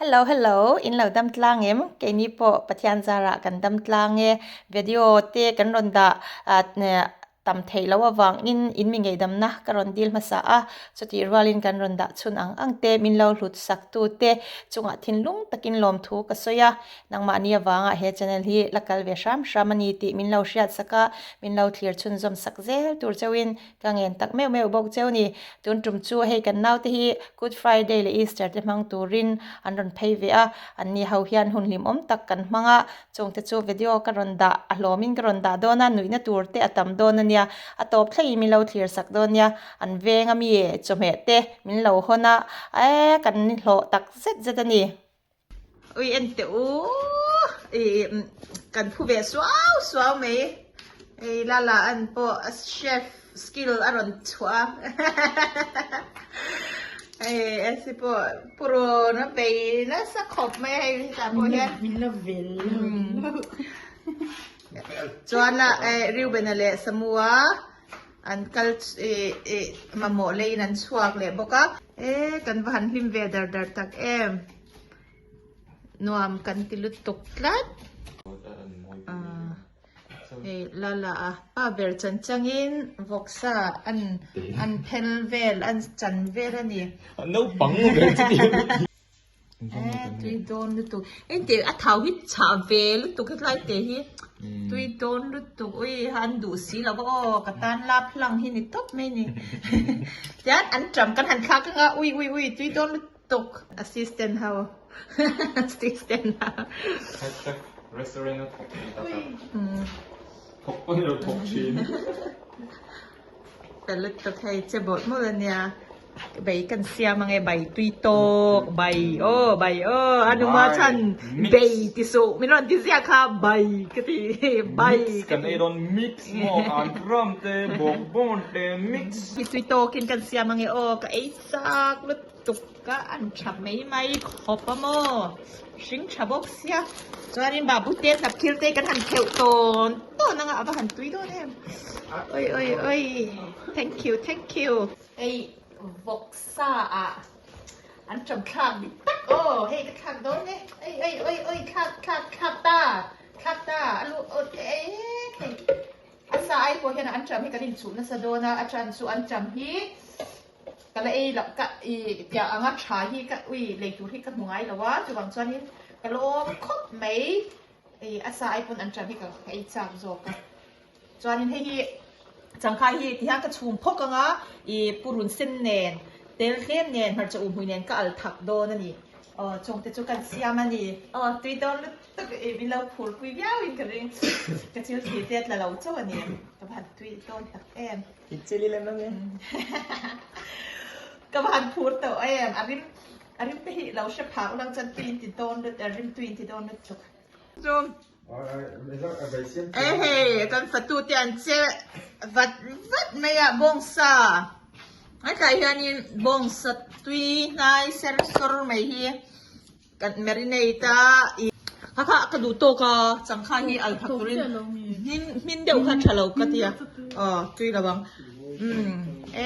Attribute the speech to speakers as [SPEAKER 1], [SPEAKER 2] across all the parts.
[SPEAKER 1] Hello hello, in lo dam tlang em? Keini pawh Pathian zarah kan dam tlang e. Video te kan rawn dah tam theih loh avangin in mi ngeihdamna ka rawn dil hmasa a, chutih rualin kan rawn dah chhun ang ang te min lo hlut sak tu te chungah thinlung takin lawmthu ka sawi a, nangmahni avanga he channel hi la kal ve hram hram a ni tih min lo hriat sak a, min lo thlir chhunzawm sak zel tur chauhin Ka ngen tak meuh meuh bawk cheu ni. Tun tum chu hei kan naute hi Good Friday leh Easter te hmang turin an rawn phei ve a, an ni ho hian hun hlimawm tak kan hmang a, chungte chu video ka rawn dah a hlawmin ka rawn dah dawn a, nuihna tur te a tam dawn a nia, a tawp thlengin min lo thlir sak dawn nia, an veng a mi chawhmeh te min lo hawn a, e kan hlawh tak zet zet a ni. Ui en teh u i kan phu ve suau suau mai hei lala an pawh a chef skill a rawn chhuah a hei esi pawh purun a bei nasa khawp mai a hei hetah pawh hian
[SPEAKER 2] min la vel lo
[SPEAKER 1] chuan a Reubena leh Samua An kal ih mamawh leiin an chhuak leh bawk a. E kan va han hlim ve dar dar tak em. Nuam kan ti lutuk tlat. Hei la la a pa ber chan changin vawksa an an phel vel an chan vel a ni.
[SPEAKER 3] Naupang ber chu ti.
[SPEAKER 1] Eh tui dawn lutuk engteh a thau hi chhah ve lutuk hetlai te hi tui dawn lutuk ui an duh si lo va aw ka tan lap hlang hi ni tawp mai ni tian an ṭam kan han thlak anga ui ui ui tui dawn lutuk assistant ho assistant ho
[SPEAKER 3] Hashtag restaurant a thawk ni tak a thawk pawn ilo thawk thin.
[SPEAKER 1] Fel lutuk hei che bawlh mawlh ania. Bai kan siam ange bai tui tawk bai aw bai aw a numa chhan bei ti suh min rawn ti ziah kha bai ka ti bai
[SPEAKER 3] mix kan ei dawn mix maw an ram te bawk bawn te mix.
[SPEAKER 1] Hi tui tawkin kan siam ange aw ka ei chak lutuk ka an tha mai mai khawp a maw hring tha bawk sia chuanin babu te hnap thil te kan han kheuh tawn tawn anga a va han tui dawn em oi oi oi thank you thank you. Hei vawksa ah an ṭam thlak dik tak aw hei ka thlak dawn e ei ei oi oi thlak thlak thlak ta thlak ta a lu aw e hei a sa ai pawh hian an ṭam hi kan inchuh nasa dawn a a ṭan chu an ṭam hi ka la ei loh ka i tiang anga ṭha hi ka ui lei tur hi ka hmu ngai lo a chuvang chuanin ka lawm khawp mai i a sa ai pawn an ṭam hi ka ei chak zawk a. Chuanin hei hi changkhai hi tihian ka chhum phawk ang a, ih purun sen nen, tel tlem nen, hmarcha uh hmui nen ka al thak dawn a ni. Aw chung te chu kan siam a ni. Aw tui dawn lutuk ih min lo phur pui viau in ka ring. Ka thil thli te a tla lo chauh a ni. Ka va han tui dawn tak em.
[SPEAKER 3] I chili lem ang e.
[SPEAKER 1] Ka va han phur tawh em. A rim a rim te hi lo hre phak ulang chuan tui in ti dawn lut a rim tui in ti dawn lutuk. Chu. Ehei kan fatu te an che vat vat mai a bawngsa hetlai hianin bawngsa tui hnai ser sawr mai hi kan marinate a ih kha kha ka duh tawk a changkha hi al phak turin hmin hmin deuh kha tha lo ka tia aw tui lo ang umm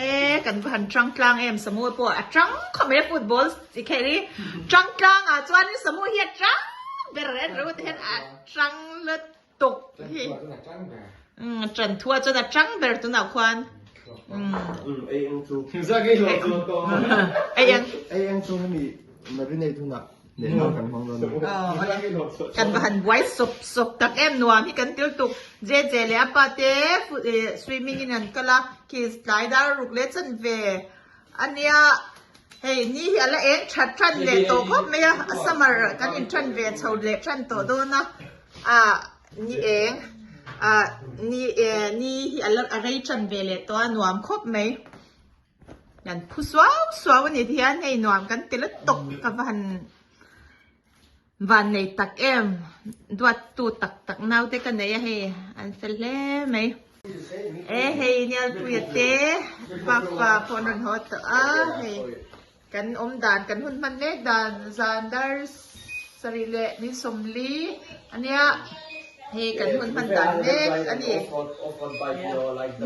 [SPEAKER 1] e kan va han tang tlang em samu pawh a tang khawp mai a football chi khelh hi tang tlang ah chuanin samu hi a tang ber en ringawt te hian a tang lutuk hi umm tan thua chuan a tang ber tunah khuan umm ei ang
[SPEAKER 4] ei ang chu hemi marinate hunah leh nghal kan hmang dawn a ni
[SPEAKER 1] kan va han buai sawp sawp tak em nuam hi kan til tuk JJ leh a pa te swimming in an kal a khi tlai dar ruk leh chan ve Ania, hei ni hi a la eng that than leh tawh khawp mai a, a summer kan in than ve chho leh than tawh dawn a, ah ni eng ah ni eh ni hi a la a rei than ve leh tawh a nuam khawp mai, kan phu suau suau a ni ti hian hei nuam kan ti lutuk ka va han van nei tak em duat tu tak tak naute ka nei a hei an fel hle mai e hei Nialpuia te pafa pawh an rawn haw tawh a hei kan awm dan kan hun hman mek dan zan dar sarih leh ni sawmli ania hei kan hun hman dan mek a ni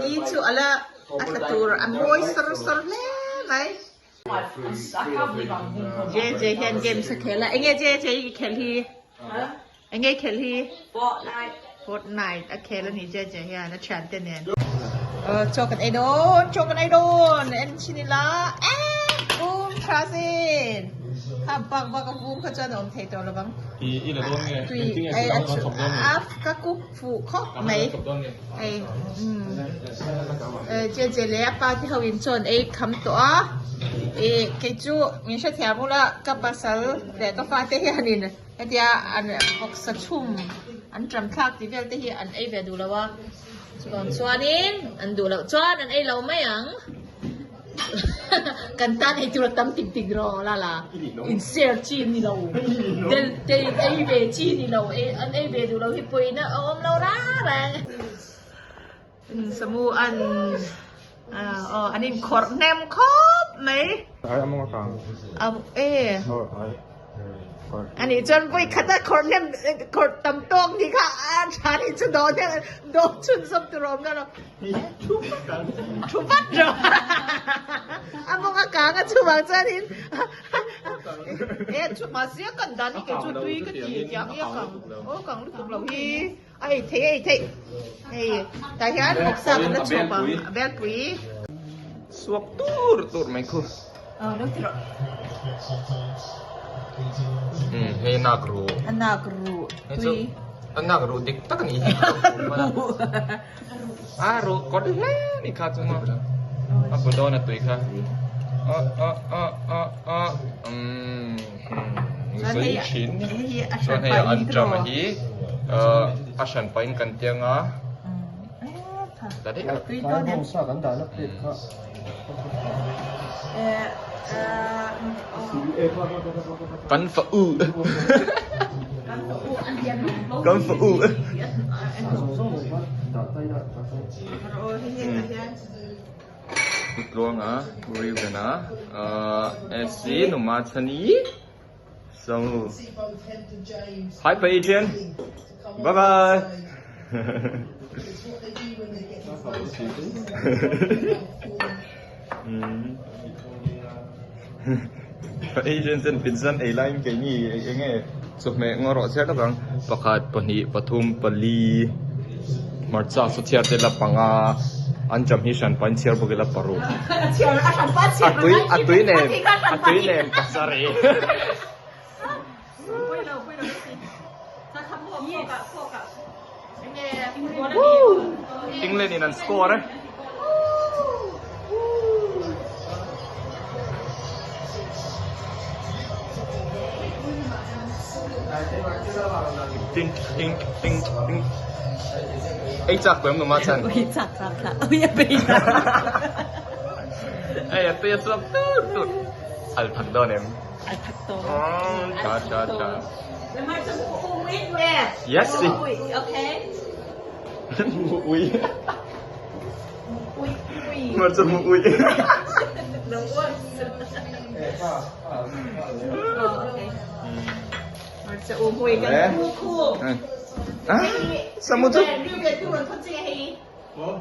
[SPEAKER 1] ni chu ala a tla tur a mawi sawr sawr hle mai. JJ hian games a khel a enge JJ i khelh hi enge i khelh hi Fortnite Fortnite a khel a ni JJ hian a thian te nen chaw kan ei dawn chaw kan ei dawn en chhin ila eh boom tha sin kha bak bak a vum kha chuan a awm thei tawh lo vang tui ei a a ka cook fuh khawp mai hei JJ leh a pa te ho in chaw an ei kham tawh a ih kei chu min hrethiam ula ka pasal leh ka fate hianin hetia an vawksa chhum an ṭam thlak tih vel te hi an ei ve duh lo a chuvang chuanin an duh loh chuan an ei lo mai ang. Kan tan ei tur a tam tik tik rawh la la in share chi ni lo tel te ei ve chi ni lo an ei ve duh lo hi pawina a awm lo rang rang. Samu an aw an in khawrh hnem khawp mai.
[SPEAKER 3] Ai among a kang.
[SPEAKER 1] Am e. Ani chuan vawi khat a khawrh hnem khawrh tam tawk ni kha a tha ni chu dawn dawn chhun zawm tur a awm lo. Thu vat rawh. A mawng a kang a chuvang chuanin e chu mahse a kan dan hi kei chu tui ka ti tiang hi a kang aw kang lutuk lo hi a ei theih a ei theih hei tah hian vawksa kan la chhawp ang a belpui.
[SPEAKER 3] Suak tur tur mai khu.
[SPEAKER 1] Aw lo ti rawh.
[SPEAKER 3] Umm hei nak ruh.
[SPEAKER 1] A nak ruh tui.
[SPEAKER 3] A nak ruh dik tak a nih hi. A ruh kawt hle ni kha chu maw a bu dawn a tui kha a a a a a umm sawi thin chuan hei an ṭam a hi a hran pahin kan tiang a ta daih a. Kan fa u Kan fa u Tluanga Reuben-a SC Numa Chhani Samu Hi Pa Adrian Bye bye Pa Adrian chuan pizza an ei laiin keini eng nge chawhmeh ngaw rawh chhiar tak ang pakhat pahnih pathum pali hmarcha saw chhiar te la panga an jam hi hran pain chhiar bawk ila paruk a tui a tui nen a tui nen pasarih. England in an score e. Ting ting ting ting. Ei chak tawh em numa chan.
[SPEAKER 1] Ui chak chak thla. Ui a bei na.
[SPEAKER 3] Ei a tui a chhuak tur tur. Al thak dawn em. Tha tha tha. Yes. Ui. Hmarcha mu ui. Samu chu.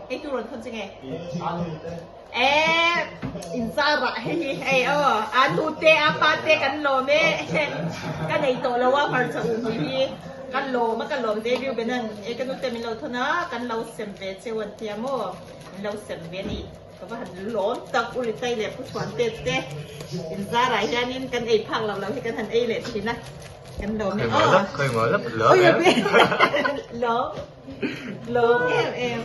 [SPEAKER 1] Ei tu rawn thawn che nge? Eh, in zar ah hei hi hei aw a nu te a pa te kan lawm e ka nei tawh lo a hmarcha u hmui hi ka lawm a ka lawm ve viu ben an e ka nu te min lo thawn a kan lo sem ve cheu an tia maw min lo sem ve a ni ka va han lawm tak u Ritai leh Pu Chhuan te te in zar ah hianin kan ei phak lo lo hi kan han ei leh thin a kan lawm e aw lawm. Lawm em em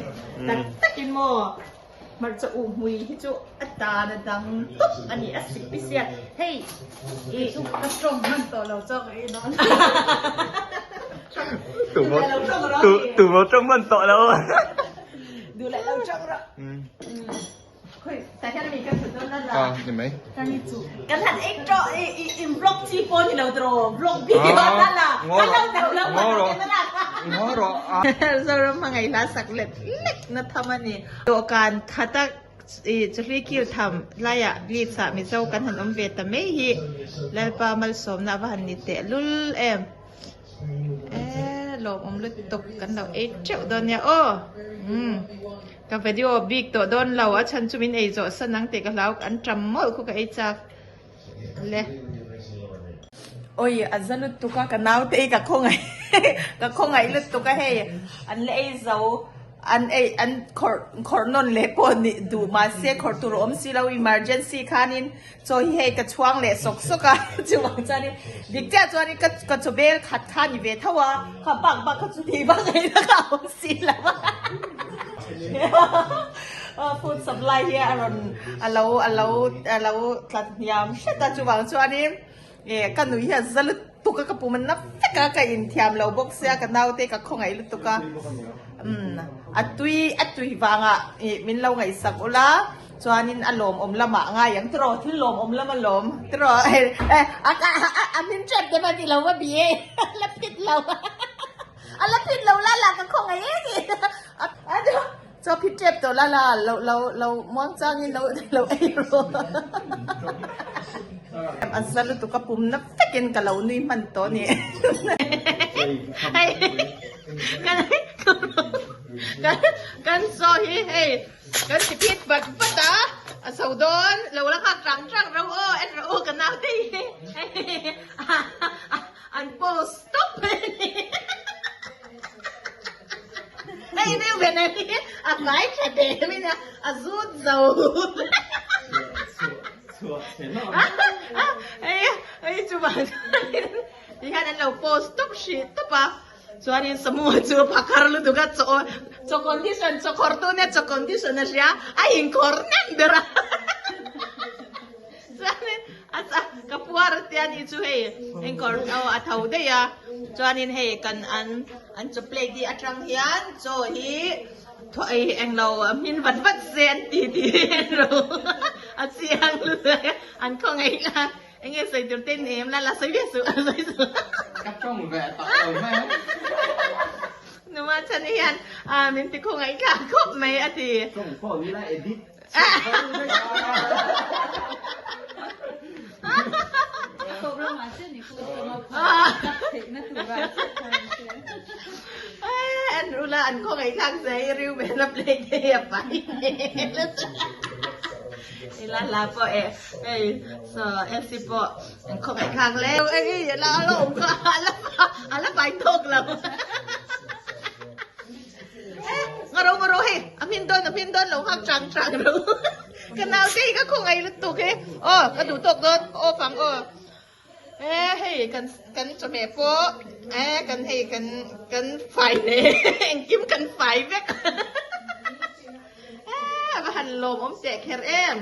[SPEAKER 1] tak takin maw hmarcha uh hmui hi chu a tan a dang tawp a ni a sik pi sia hei i
[SPEAKER 2] ka tawng hman tawh lo chauh ka ei dawn
[SPEAKER 3] tu tu maw tawng hman tawh lo
[SPEAKER 1] duh leh lo tawng rawh
[SPEAKER 3] Ah, ni mai.
[SPEAKER 1] Kan han ei tawh i i in vlog chi pawh ni lo tawh vlog video na la kan lo deuh lo
[SPEAKER 3] Ngaw rawh. Ngaw rawh.
[SPEAKER 1] Zoram hmangaih hla sak let lek na tham a ni. Dawhkan khat a i chawhlui kil tham laiah Leeds ah Mizo kan han awm ve ta mai hi Lalpa malsawmna a va han ni tehlul em. Eee lawmawm lutuk kan lo ei teuh dawn nia aw umm ka video bik tawh dawn lo a chhan chu min ei zawh san ang tih ka hlau an tam mawlh khu ka ei chak. Le. Oi a za lutuk a ka naute hi ka khawngaih ka khawngaih lutuk a hei an la ei zo an ei an khawrh khawrh nawn leh pawh nih duh mahse khawrh tur a awm si lo emergency khanin chaw hi hei ka chhuang leh sawk sawk a chuvang chuanin dik chiah chuanin ka ka chaw bel khat kha a ni ve tho a kha bak bak kha chu tih vak ngaihna kha a awm si lo a. Food supply hi a rawn a lo a lo a lo tlat hniam hret a chuvang chuanin eh ka nui hi a za lutuk a ka pum a na vek a ka inthiam lo bawk sia ka naute ka khawngaih lutuk a umm a tui a tui vangah ih min lo ngaihsak ula chuanin a lawmawm lamah a ngai ang tiraw thil lawmawm lam a lawm tiraw eh a a min ṭep te pawh a ti lo va bi e la phit lo. A la phit lo la la ka khawngaih em i. A chaw phit tep tawh la la lo lo lo muang changin lo lo ei rawh. A za lutuk a pum na vekin ka lo nui hman tawh a ni. Hei kan kan chaw hi hei kan ti phit vat vat a a so dawn lo la nghak tang tang ro aw en rawh u ka naute hi An post tawp mai a ni. Hei deuh ve na hi a fai tha teh min a a zut zo. Hei hei chu vang chuanin ti hian an lo post tawp hrih tawp a. Chuanin Samu chu phakar lutuk a chaw chaw condition chaw khawr tu nia chaw condition a hria a inkhawr nem ber a. Chuanin a ka puar a tia nih chu hei engkawr aw a tho daih a chuanin hei kan an an chaw plate hi atang hian chaw hi thaw ei englo hmin vat vat se an ti tih ro a chiang lutuk a an khawngaih la enge sawi tur te nem la la sawi ve suh a sawi suh
[SPEAKER 4] Ka tawng ve tak lo mai.
[SPEAKER 1] Numa chhan hian min ti khawngaih thlak khawp mai a ti.
[SPEAKER 4] Tawng pawh ni la edit.
[SPEAKER 1] An rula an khawngaih thlak zia hi riu vel a plate te hi a pai hmel ila la pawh e hei saw Elsie pawh an khawngaih thlak hle ei la a la awm kha a la pai tawk lo. Ngaro ngaro hei a hmin dawn a hmin dawn lo nghak chang chang lo ka nau te hi ka khawngaih lutuk he aw ka duh tawk dawn ka off ang aw e hei kan kan chawhmeh pawh e kan hei kan kan fai hle engkim kan fai vek e a va han lawm awm teh kher em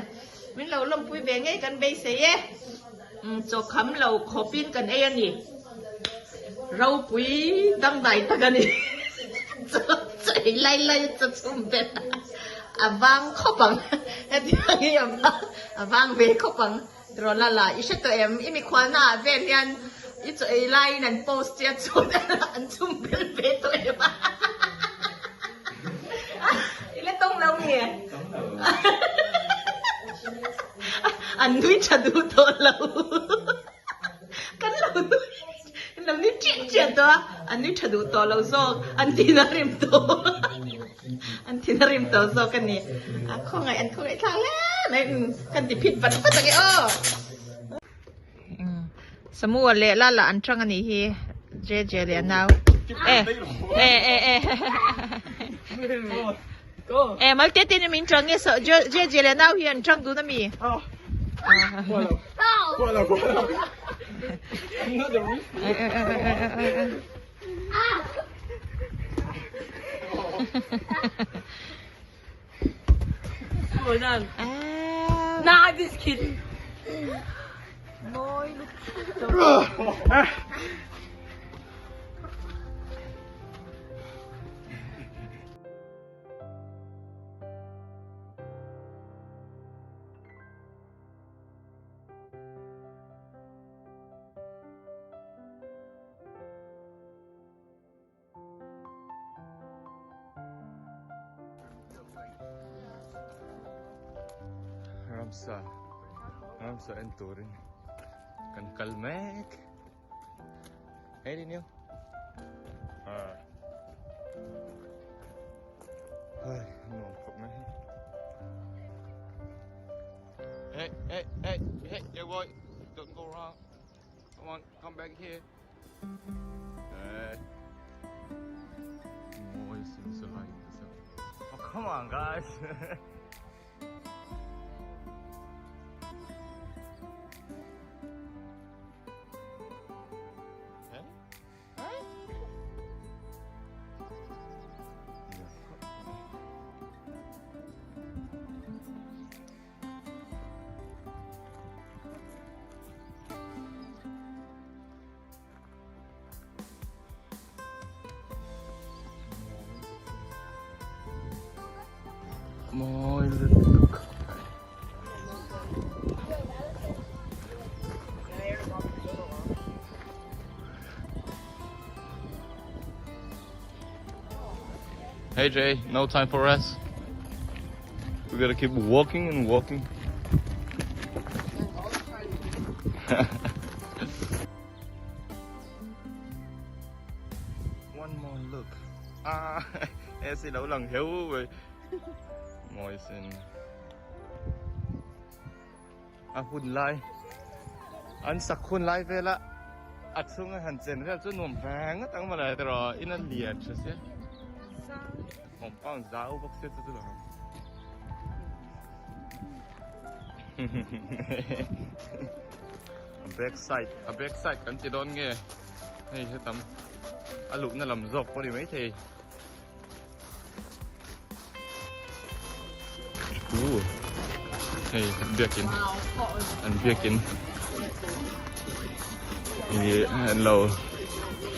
[SPEAKER 1] min lo lawmpui ve ngei kan beisei e chaw kham lo khawpin kan ei a ni. Ropui dangdai tak a ni. Chaw ei lai lai a chaw chhum ber a vang khawp ang. Hetiang hi a vang ve khawp ang. Tiraw lala i hre tawh em? I mikhualna ah vel hian i chaw ei laiin an post che a chuan an chhum bel ve tawh em? I la tawng lo nge? An nui tha duh tawh lo. Kan lo nui lo nui chiah chiah tawh a, an nui tha duh tawh lo zawk, an thin a rim tawh an thin a rim tawh zawk a ni. A khawngaih an khawngaih thlak hle mai kan ti phit vat vat ang e aw. Samu a leh la la an tang a nih hi JJ leh a nau e e e e e malte te min tang nge JJ leh a nau hi an tang dun a mi.
[SPEAKER 2] Nah, just kidding.
[SPEAKER 3] Ramsa ramsa en turin kan kal mek Hey Daniel ah Ai nuam khawp mai hei Hey hey hey hey young boy don't go. wrong. Come on, come back here. Hey. Oh, come on, guys. Mawi lutuk. Hey Jay, no time for rest. We gotta keep walking and walking. One more look. Ah, e si lo lang hiu ve. Mawi sin. A hun lai an sak hun lai vela a chhunga han chen vel chu nuam veng ngawt ang mawle tiraw in a lian tha sia compound zau bawk sia chu chu lo a back side a back side kan ti dawn nge hei hetam a luhna lam zawk pawh a ni maithei. Hei biakin an biakin ih an lo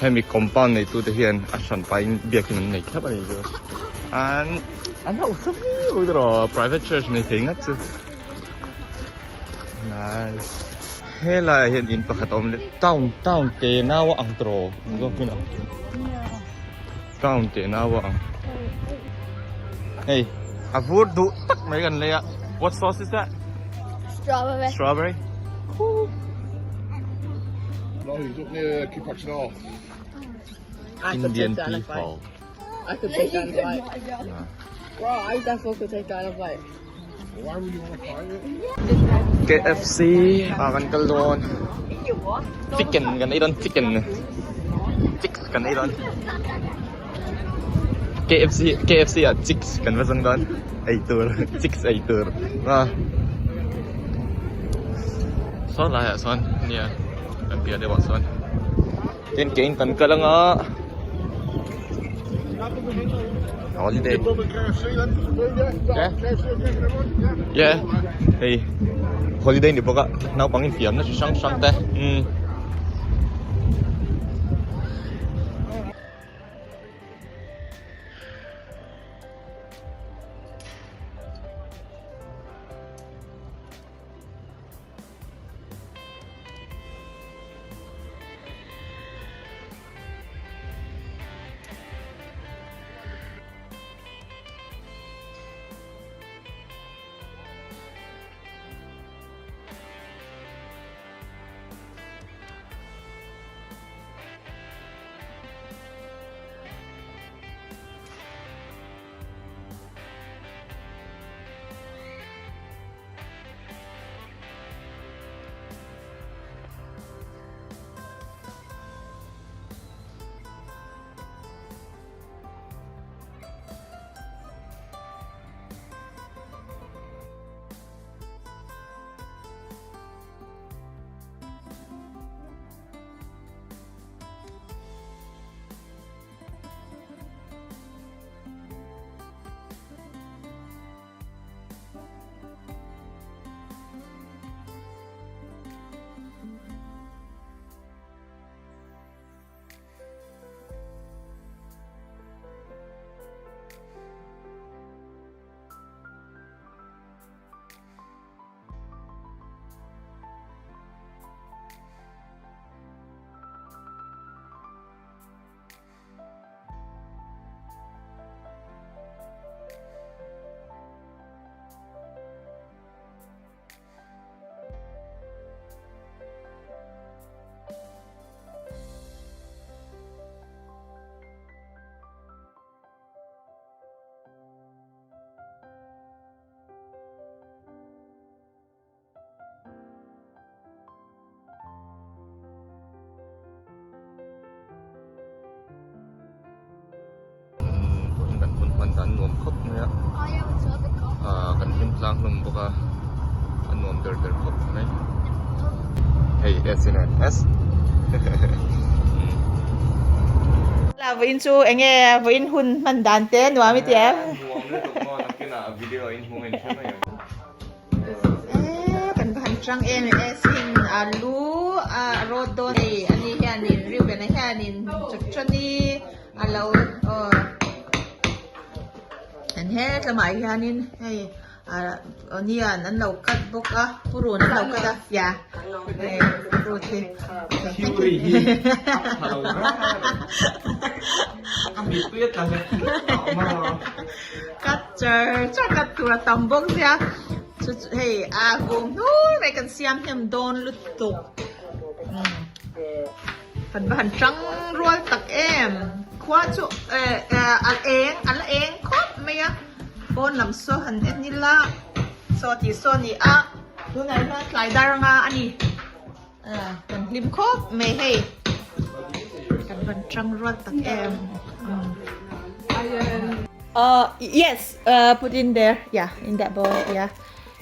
[SPEAKER 3] hemi compound nei tute hian a hran pahin biakin an nei thlap a ni chu an an hausa viau erawh private church nei thei ngat chu nice helaiah hian in pakhat a awm leh town town te nau a ang tawh zawk in a. Town teh nau a ang. Hei, a vur duh tak mai kan lei a. What sauce is that?
[SPEAKER 5] Strawberry.
[SPEAKER 3] Strawberry. Cool.
[SPEAKER 6] No, he's up near Kippax North.
[SPEAKER 3] Indian tea hall.
[SPEAKER 2] I could take down a fight. Bro, I definitely could take down a fight.
[SPEAKER 6] Why would you want to fight it?
[SPEAKER 3] KFC ah kan kal dawn. Chicken kan ei dawn chicken. Chicks kan ei dawn. KFC KFC ah chicks kan va zawng dawn. Ei tur chicks ei tur. Ah. Sawn laiah sawn nia kan piah deuhah sawn. Tin kein kan kal anga holiday. Yeah. Yeah. Hei holiday ni bawk a naupang in fiamna chi hrang hrang te. Umm. nuam khawp mai a ah kan hlim tlang hlawm bawk a a nuam der der khawp mai hei S in S
[SPEAKER 1] Vawiin chu enge vawiin hun hman dan te nuam i ti em?
[SPEAKER 3] Nuam lutuk maw nakinah video a inhmung in hre mai ang.
[SPEAKER 1] Kan va han chang em em sin alu a rawt dawn hei ani hianin Reuben-a hianin chawchawni a lo aw an hetlamah hianin hei onion an lo cut bawk a purun an lo cut a ya hei fruit hi cut char char cut tur a tam bawk sia chu chu hei a vum hnur mai kan siam hnem dawn lutuk kan va han tang rual tak em khua chu eh a eng a la eng khawp mai a pawn lam saw han en ila saw tih saw a ni a tunah hian tlai dar anga a ni kan hlim khawp mai hei kan van tang rual tak em uh yes uh put in there yeah in that bowl yeah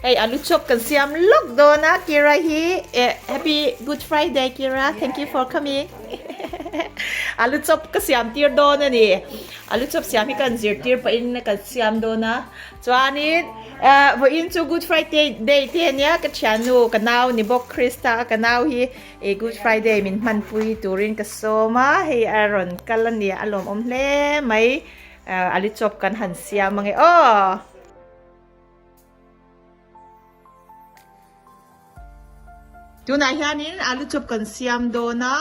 [SPEAKER 1] hei alu chop kan siam lawk dawn a Kira hi eh happy good friday Kira thank you for coming alu chop ka siam tir dawn a ni alu chop siam hi kan zir tir pahin kan siam dawn a Chuanin vawiin chu Good Friday day te ania ka thiannu ka nau ni bawk Krista a ka nau hi i Good Friday min hmanpui turin ka sawm a hei a rawn kal a nia a lawmawm hle mai a li chawp kan han siam ange aw. Tunah hianin alu chawp kan siam dawn a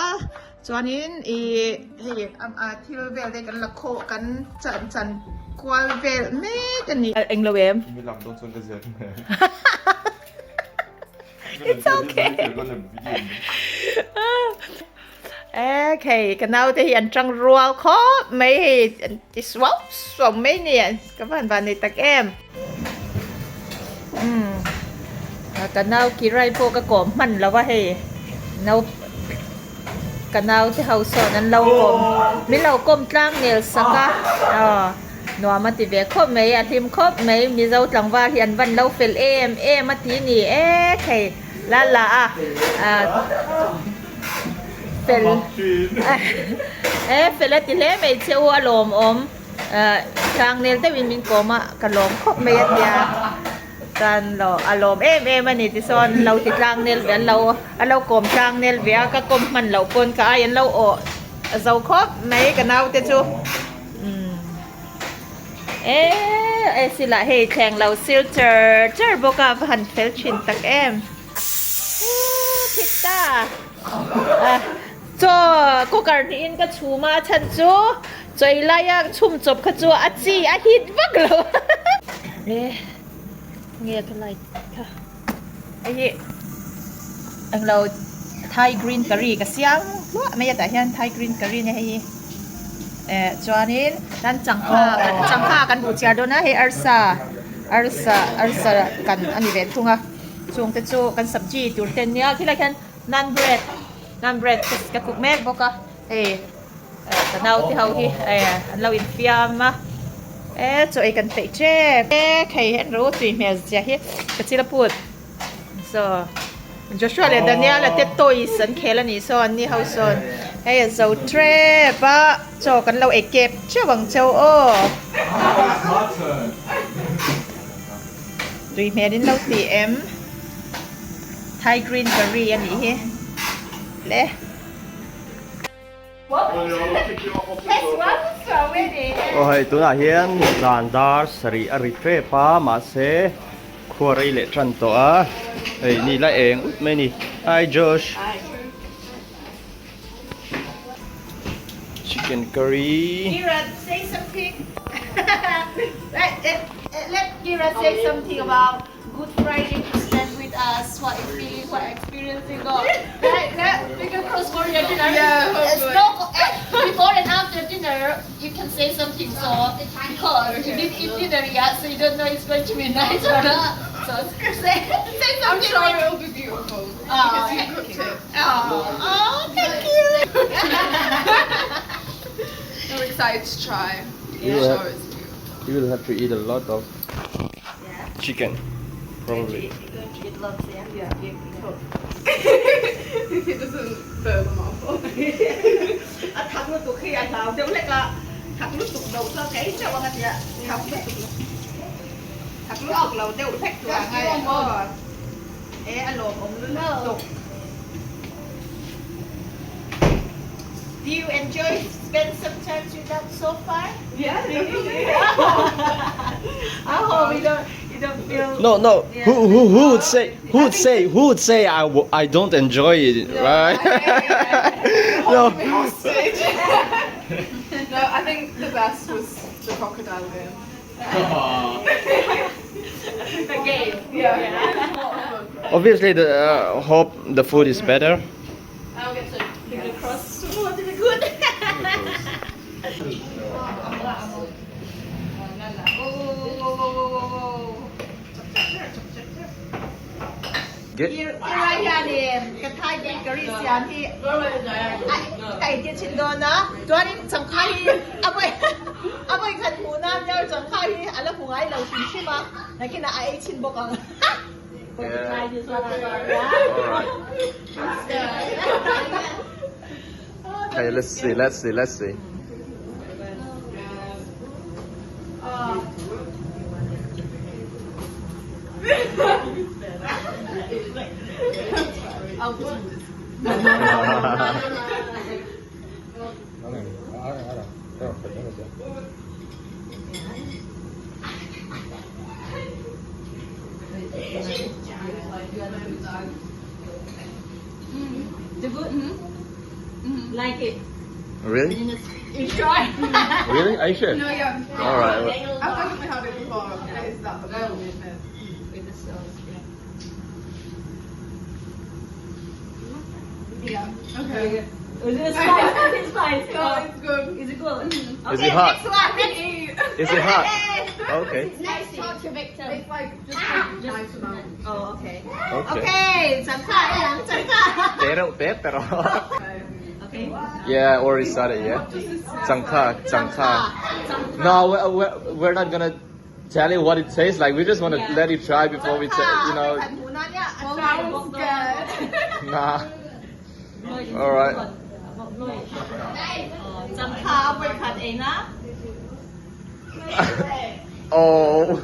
[SPEAKER 1] chuanin ih hei thil vel te kan la khawh kan chan chan kual vel mek a ni. Englo em?
[SPEAKER 3] Mi lam dawn chuan ka ziak mai.
[SPEAKER 1] It's okay. Okay, ka naute hi an tang rual khawp mai hei an ti suau suau mai ni ka van van nei tak em. Umm ka nau kirai pawh ka kawm hman lo a hei nau ka nau te ho sawn an lo kawm min lo kawm tlang nel sak a aw nuam a ti ve khawp mai a hlim khawp mai mizo tlangval hi an van lo fel em em a ti ni ek hei la la a fel e fel a ti hle mai che u a lawmawm. Tlangnel deuhin min kawm a, ka lawm khawp mai a tia chuan lo a lawm em em a ni tisawn an lo ti tlangnel ve an lo a lo kawm tlangnel ve a ka kawm hman loh pawn ka ai an lo awh zo khawp mai ka naute chu umm e e sila hei thleng lo sil char char bawk a va han fel thin tak em u phit ta. Chaw cooker hnihin ka chhum a, a chhan chu chawi laia chhum chawp kha chu a chi a hit vak lo. E nge ka light kha hei hi englo Thai green curry ka siam hluah mai a tah hian Thai green curry nia hei hi eh chuanin kan changkha changkha kan buh chiar dawn a hei arsa arsa arsa kan a ni ve thung a chungte chu kan sabji tur te ania khilai khian. Naan bread naan bread ka cook mek bawk a hei ka naute ho hi an lo infiam a e chaw ei kan peih tep e hei hian ro tui hmel zia hi ka chil a put so Joshua leh Daniel a te toys an khel a nih sawn ni ho sawn hei a zo tep a chaw kan lo ei kep teuh ang cheu aw tui hmel in lo ti em. Thai green curry a nih hi le.
[SPEAKER 4] Aw hei tunah hian zan dar sarih a ri tep a mahse khua rei leh tan tawh a hei ni la eng ut mai a ni hi Josh chicken curry
[SPEAKER 1] Kira say something let Kira say something about Good Friday to spend with us, what you feeling, what experience you got. Right, right, we can cross for your dinner.
[SPEAKER 2] Yeah, hopefully.
[SPEAKER 1] No, before and after dinner, you can say something. So because you didn't eat dinner yet, so you don't know it's going to be nice or not. So say, say something.
[SPEAKER 2] I'm sure it'll be beautiful
[SPEAKER 1] Oh,
[SPEAKER 2] because you cooked it.
[SPEAKER 1] Oh, oh, thank you.
[SPEAKER 2] I'm excited to try.
[SPEAKER 4] You
[SPEAKER 2] I'm
[SPEAKER 4] have-
[SPEAKER 2] sure it's beautiful.
[SPEAKER 4] You will have to eat a lot of chicken probably.
[SPEAKER 2] If it doesn't burn them off.
[SPEAKER 1] A thak lutuk hi a hlau deuh hlek a, thak lutuk lo chuan ka ei teuh ang a tia, thak lutuk lo thak lutuk lo deuh hlek tur a ngai ang aw. E a lawmawm lutuk. Do you enjoy spend some time with us so far?
[SPEAKER 2] Yeah, definitely.
[SPEAKER 1] I hope you don't you don't feel
[SPEAKER 4] No, no. Who, who, who would say who would say who would say I, w- I don't enjoy it, right? no.
[SPEAKER 2] Hostage. no, I think the best was the crocodile game.
[SPEAKER 1] the game.
[SPEAKER 2] Yeah.
[SPEAKER 4] Obviously, the uh, hope the food is better.
[SPEAKER 2] I'll get to
[SPEAKER 1] Finger crossed. Oh, to be good.
[SPEAKER 3] Get
[SPEAKER 1] Hianin ka Thai bakery siam hi ka eitir thin dawn a, chuanin changkha hi a vawi a vawi khat hmuh nan nia changkha hi a la hmu ngai lo hrim hrim a, nakinah a ei chhin bawk ang.
[SPEAKER 3] Okay, let's see, let's see, let's see.
[SPEAKER 1] Like it.
[SPEAKER 3] Really?
[SPEAKER 1] You try.
[SPEAKER 3] Really? Are you sure?
[SPEAKER 2] No, yeah.
[SPEAKER 3] All right.
[SPEAKER 2] I've definitely had it before. It is that good.
[SPEAKER 1] With the sauce, yeah.
[SPEAKER 2] Yeah. Okay.
[SPEAKER 1] Is it spicy? It's spicy.
[SPEAKER 2] No, it's good.
[SPEAKER 1] Is it good?
[SPEAKER 3] Is it hot?
[SPEAKER 1] Next one. Next.
[SPEAKER 3] Is it hot? Okay.
[SPEAKER 1] Next. Talk to victim.
[SPEAKER 2] It's like just a nice amount.
[SPEAKER 1] Oh, okay.
[SPEAKER 3] Okay.
[SPEAKER 1] Okay, changkha, changkha.
[SPEAKER 3] Pero, pero.
[SPEAKER 1] Okay.
[SPEAKER 3] Yeah, already started, yeah? Changkha, changkha. No, we're, we're, we're not gonna tell you what it tastes like. We just wanna
[SPEAKER 1] Yeah.
[SPEAKER 3] let you try before we say, you know.
[SPEAKER 2] Well, now I'm scared.
[SPEAKER 3] Nah. All right.
[SPEAKER 1] Changkha, we cut ena.
[SPEAKER 3] Oh.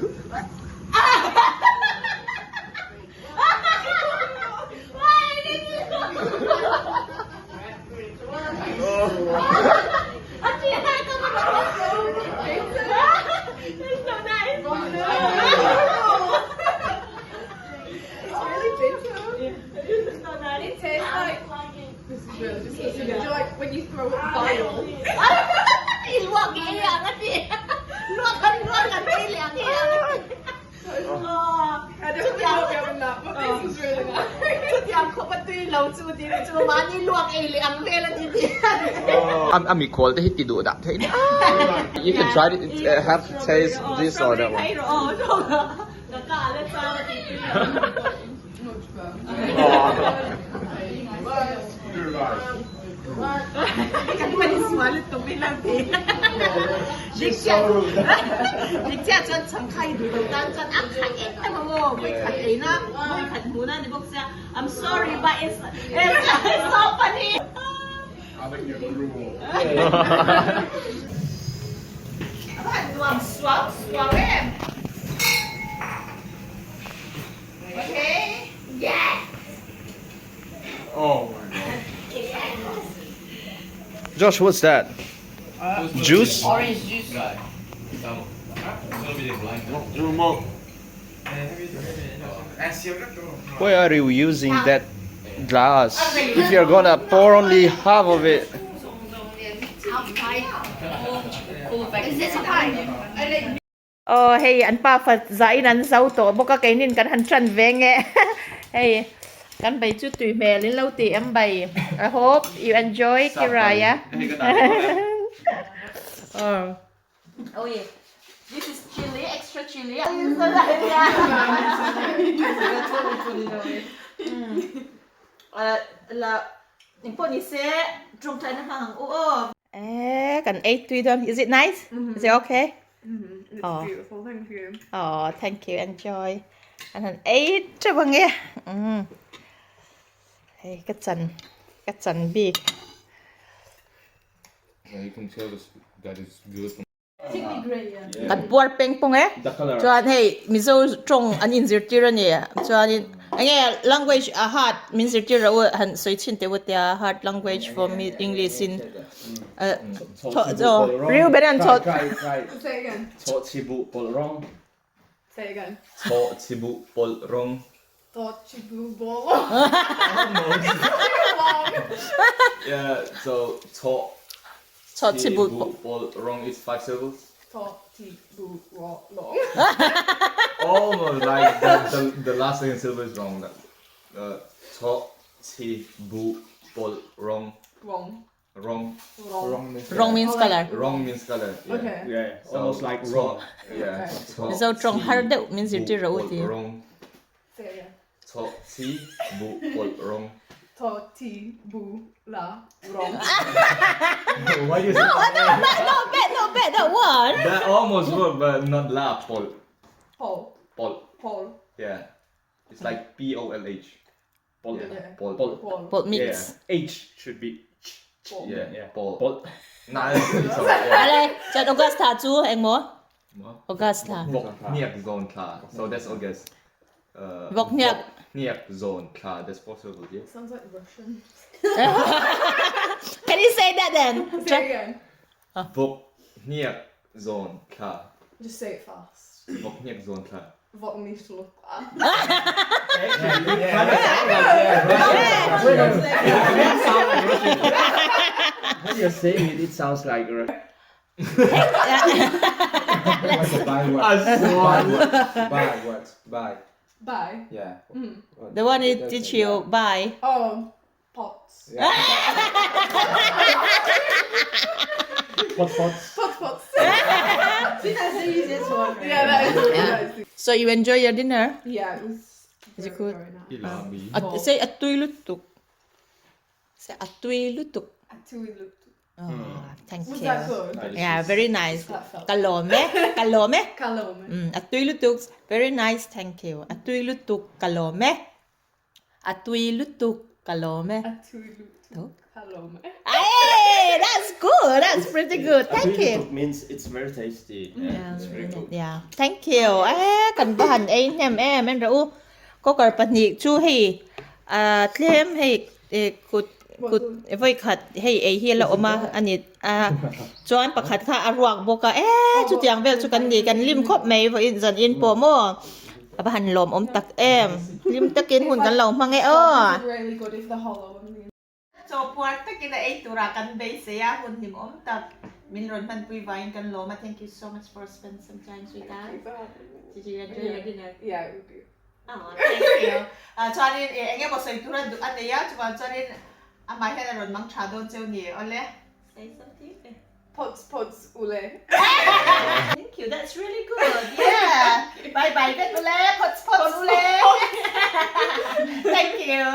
[SPEAKER 2] It's really bitter. It tastes like this is really disgusting. Do you like when you throw up bile? I definitely won't be having that, but this is really nice.
[SPEAKER 3] I'm I'm equal to hit the that. You can try it. Uh, have to taste this or that one.
[SPEAKER 2] Much better.
[SPEAKER 1] I'm sorry, but it's it's, it's so funny.
[SPEAKER 6] I think you're cruel.
[SPEAKER 1] Nuam suau suau em. Okay. Yeah.
[SPEAKER 6] Oh my god.
[SPEAKER 4] Josh, what's that? Juice?
[SPEAKER 2] Orange juice.
[SPEAKER 4] Why are you using that glass if you're gonna pour only half of it?
[SPEAKER 2] Is this a pie?
[SPEAKER 1] Oh, hei an pa fa zain an zo tawh bawk a keinin kan han tan ve nge hei kan bei chu tui hmel in lo ti em bai I hope you enjoy Kiraya oh oh yeah this is chili extra chili la engpawh ni se tawngtaina hmang ang u aw eh kan ei tui dawn is it nice is it okay.
[SPEAKER 2] It's
[SPEAKER 1] Oh.
[SPEAKER 2] beautiful, thank you.
[SPEAKER 1] Oh, thank you. Enjoy. An han ei teuh ang e. Mm. Hei ka chan ka chan bik.
[SPEAKER 3] You can tell this that it's good.
[SPEAKER 1] Kan puar peng pawng e. Chuan hei Mizo tawng an inzirtir a ni. Chuanin enge language a hard min zirtir loh u han sawi chhin teh u tia hard language for me English in Reuben an chawt.
[SPEAKER 2] Say again.
[SPEAKER 4] Chaw chi buh pawlh rawng.
[SPEAKER 2] Say again.
[SPEAKER 3] Chaw chi buh pawlh rawng.
[SPEAKER 2] Chaw chi buh pawlh rawng.
[SPEAKER 3] Yeah, so chaw
[SPEAKER 1] Chaw chi buh
[SPEAKER 3] pawlh rawng is 5 syllables.
[SPEAKER 2] Chaw chi buh pawlh rawng.
[SPEAKER 3] Almost like the, the, the last second syllable is wrong. Uh, chaw chi buh pawlh rawng.
[SPEAKER 2] Wrong.
[SPEAKER 3] Wrong.
[SPEAKER 2] Wrong.
[SPEAKER 1] Wrong means color.
[SPEAKER 3] Wrong means color. Yeah.
[SPEAKER 2] Okay.
[SPEAKER 4] Yeah, almost like wrong.
[SPEAKER 3] Yeah.
[SPEAKER 1] Mizo tawng har deuh min zirtir rawh u ti.
[SPEAKER 3] Wrong.
[SPEAKER 2] Say again.
[SPEAKER 3] Chaw chi buh pawlh rawng.
[SPEAKER 2] Chaw chi buh la wrong.
[SPEAKER 3] Why you say
[SPEAKER 1] No, no, not bad, not bad, that one.
[SPEAKER 3] That almost worked, but not la pawlh.
[SPEAKER 2] Paul.
[SPEAKER 3] Pawlh.
[SPEAKER 2] Paul.
[SPEAKER 3] Yeah. It's like P O L H.
[SPEAKER 4] Pawlh.
[SPEAKER 2] Yeah.
[SPEAKER 3] Pawlh.
[SPEAKER 4] Pawlh.
[SPEAKER 2] Paul.
[SPEAKER 1] Pawlh mix.
[SPEAKER 4] Yeah. H should be ch.
[SPEAKER 2] Paul.
[SPEAKER 3] Yeah.
[SPEAKER 4] Yeah.
[SPEAKER 3] Pawlh.
[SPEAKER 4] Pawlh.
[SPEAKER 3] Nah, it's all yeah.
[SPEAKER 1] Ale, chuan Augusta chu engmaw? Augusta.
[SPEAKER 3] Vawk hniak zawn thla. So that's August. Uh,
[SPEAKER 1] Vawk hniak.
[SPEAKER 3] Hniak zawn thla. That's possible, yeah.
[SPEAKER 2] Sounds like Russian.
[SPEAKER 1] Can you say that then?
[SPEAKER 2] Say it again.
[SPEAKER 3] Vawk hniak zawn thla.
[SPEAKER 2] Just say it fast.
[SPEAKER 3] Vawk hniak zawn thla.
[SPEAKER 2] Vawk ni shluk.
[SPEAKER 4] When you're saying it, it sounds like Russian.
[SPEAKER 6] What's the buy word? Buy word. Buy word. Buy.
[SPEAKER 2] Bye.
[SPEAKER 6] Yeah.
[SPEAKER 1] The one it teach you bye.
[SPEAKER 2] Oh, pots.
[SPEAKER 6] Yeah.
[SPEAKER 4] Pots, pots.
[SPEAKER 2] Pots, pots.
[SPEAKER 5] See, that's the easiest one. Right?
[SPEAKER 2] Yeah, that is. That is
[SPEAKER 1] So you enjoy your dinner?
[SPEAKER 2] yeah, it was.
[SPEAKER 1] Is it
[SPEAKER 2] very,
[SPEAKER 1] good?
[SPEAKER 2] Very nice.
[SPEAKER 1] A, say a tui lutuk. Say a tui lutuk.
[SPEAKER 2] Atui lutuk.
[SPEAKER 1] Oh, thank
[SPEAKER 2] Was
[SPEAKER 1] you.
[SPEAKER 2] that good?
[SPEAKER 1] Yeah, very nice.
[SPEAKER 2] That felt.
[SPEAKER 1] Kalome, kalome.
[SPEAKER 2] Kalome.
[SPEAKER 1] Mm, a tui lutuk. Very nice, thank you. A tui lutuk kalome. A tui lutuk kalome.
[SPEAKER 2] Atui lutuk. Kalome.
[SPEAKER 1] Hey, that's good. That's pretty good. Thank you.
[SPEAKER 4] means it's very tasty. Yeah, it's very good.
[SPEAKER 1] Yeah, thank you. Eh, kan va han ei hnem em en rawh u. Cooker pahnih chu hei ah tlem hei eh kut kut vawi khat hei ei hi a la awm a a ni a chuan pakhat kha a ruak bawk a eh chutiang vel chu kan ni kan lim khawp mai vawiin zan in pawh maw a va han lawm awm tak em hlim takin hun kan lo hmang e aw. Chaw puar takin a ei turah kan beisei a, hun hlim awm tak min rawn hmanpui vangin kan lawm a, thank you so much for spend some time with us. Did you enjoy your dinner?
[SPEAKER 2] Yeah, it was beautiful.
[SPEAKER 1] Aww, thank you. Ah, chuanin eh eng emaw sawi tur a duh a nei a, chuvang chuanin amah hian a rawn mang tha dawn cheu ni, awle. Say something.
[SPEAKER 2] Pots pots ule.
[SPEAKER 1] Thank you, that's really good. Yeah. Bye bye vek ule, pots pots ule. Thank you.